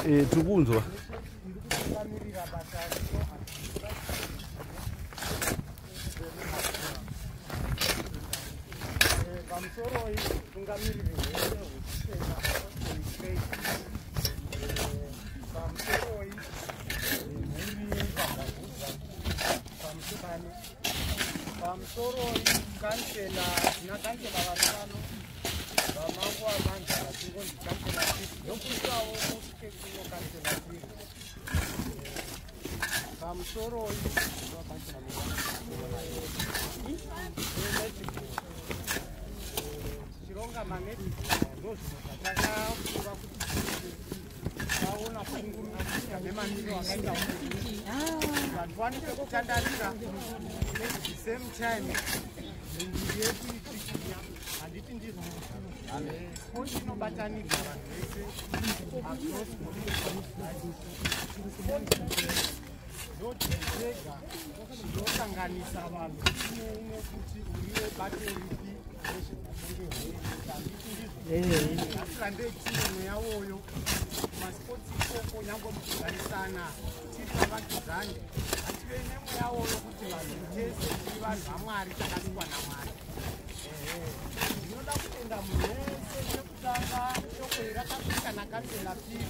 Tiri kunzwa. Pamusoroi mutungamiriri hwese hwechichena, pamusoroi mhuri yeVaGavhudza, pamusokane, pamusoroi kansela, tina kansela vari pano, vamangu amanja vachingonzi kansela Piri, ndokusawo kusvike kuno kansela Piri. Pamusoroi netball, tichironga manetball, ndozvinhu zvatakafunga kuti taona kungurukira nemamiriro akaita upenyu, vanhu vane pekutandarira, at the same time miviri yedu ichiginya. Handiti ndizvo? Sport inobatanidza vanhu vese across sport. Ndochega chinosanganisa vanhu neumwe kuti uriwe bato ripi. Handiti ndizvo? Ngatirambei tine mweya woyo kumasports ikoko, nyangwe mukugarisana tiri vavakidzani, ngativei nemweya woyo kuti vanhu tese tiri vanhu vaMwari, takasikwa naMwari. Ndinoda kutenda munhu wese. Chekutanga, shoko iri rakasvika nakansela Piri,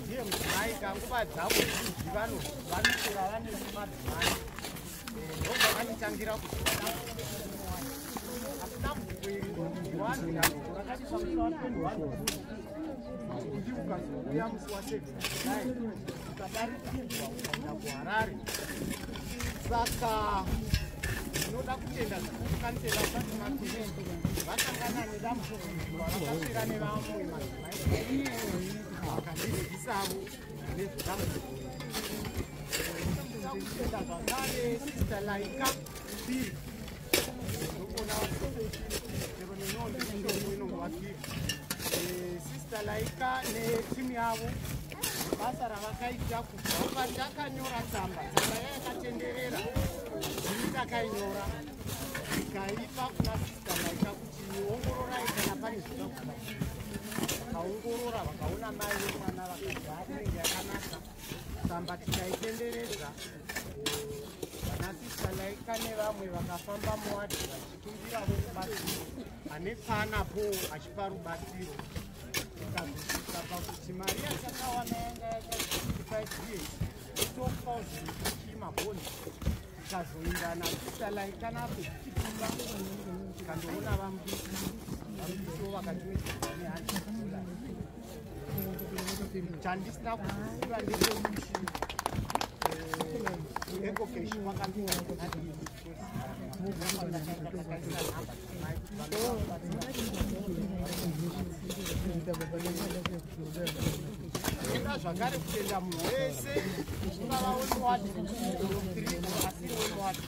ndiye mudzimai. Kanguva dzavo zhinji vanotora vanesi madzimai, ndobva vanitangira kuziva dambudziko. Asi dambudziko iri ndondiwani, dambudziko rakasvika musi wa21 kuti ukazouya musi wa7 July ukadarikidzwa ukaenda kuHarare. Saka ndinoda kutenda zvikuru kansela Fatima Piri, vasangana nedambudziko, vakasvira nevamwe madzimai vakandizivisavo nezvedambudziko. Ndinoda kutenda zvakare Sister Laika Piri, ndokuona chero nenondo inongova Piri, Sister Laika netimu yavo, basa ravakaita kubva pandakanyora tsamba. Tsamba yayakatenderera zviri, takainyora tikaipa kuna Sister Laika kuti ongororai kana pane zvinoda kubatsira. Vakaongorora, vakaona mai vemwana, vakabva inenge yakanaka. Tsamba tikaitenderedza, vana Sister Laika nevamwe vakafamba muwadhi vachikumbiravo rubatsiro, ane paanapo achipa rubatsiro. Tikazosvika pakuti mari yatakawana yanga yaita 65 years 12,000 mabhondi. Tikazoenda naSister Laika napo tichitunga, tikandoona vamubisi, vamubisiwo vakatiwedzera ne$100. Chandisina kuziva ndechekuti EcoCash kwakapinda zvakadii. Takaisa nhamba dzamai kuti vanobatsira. Ndoda zvakare kutenda munhu wese, ungava wemuwadhi 3 asiri wemuwadhi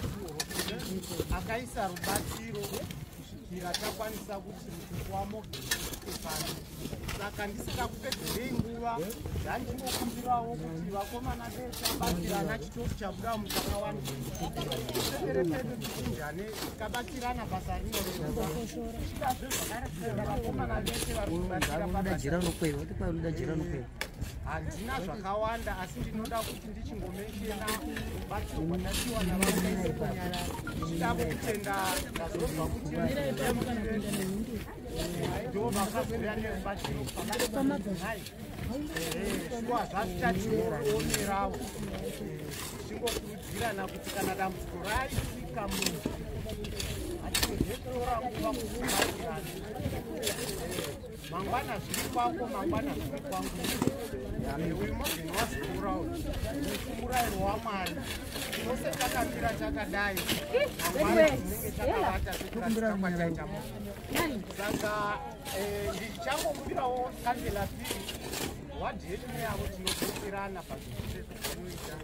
2, akaisa rubatsiro kusvikira takwanisa kuti mutupo waMorgan usvike pano. Saka ndisingakupedzerei nguva, zvandinokumbirawo kuti vakomana vese chitofu chabuda muchakawanda, tisetere pedu, tichinjane, tikabatsirana basa rinoreruka. Tichidazve zvakare kutenda vakomana vese vari kubatsira pabasa. Jira unokweva, kuti kwa unoda jira unokweva. Handina zvakawanda, asi ndinoda kuti ndichingomentiona rubatsiro rwatapiwa navamwe. Ndichidavo kutenda, ndazozwa kuti ndo vakazouya nerubatsiro pamadzimai. Shuwa zvazvichatiomerawo, tichingokurudzirana kuti kana dambudziko raitika munhu, hatirege nguva kubatsirana. Mangwana zviri kwako, mangwana zviri kwangu. Uyu Morgan wazikura uyu, murayiro waMwari, tose takamira takadai, mangwana tinenge takavata sekurasika kwataita munhu. Saka ndichangokumbirawo kansela Piri, wadhi yedu neyavo tinobatsirana pazvinhu zvese zvatinoita.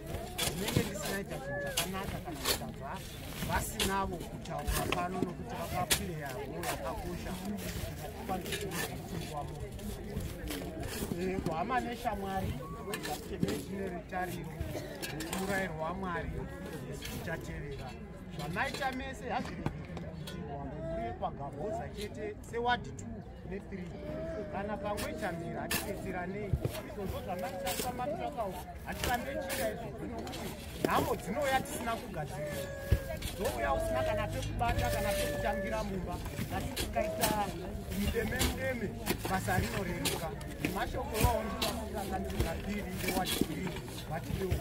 Ndinenge ndisinaita chinhu chakanaka kana kutabva vasinavo kutaura pano, nokuti vakapuleya role yakakosha tikwanise kuwa munhu. Kuhama neshamwari, wega teve tine ritariro murayiro waMwari, isu tichatevera zvamaita mese. Hazvirege kuitirwa mhuri. pagavhoza chete seward 2 ne3. Kana pangwechamira hatibetseranei. Izvozvo zvamaishandisa matraka hatirambe chira izvozvo, nokuti nhamo dzinouya tisina kugadzirira, dzouya usina kana pekubata kana pekutangira mumba. Asi tikaita mudeme mudeme, basa rinoreruka. Nemashoko iwawo, ndipasira kanzura Phiri neward 3 vatipewo.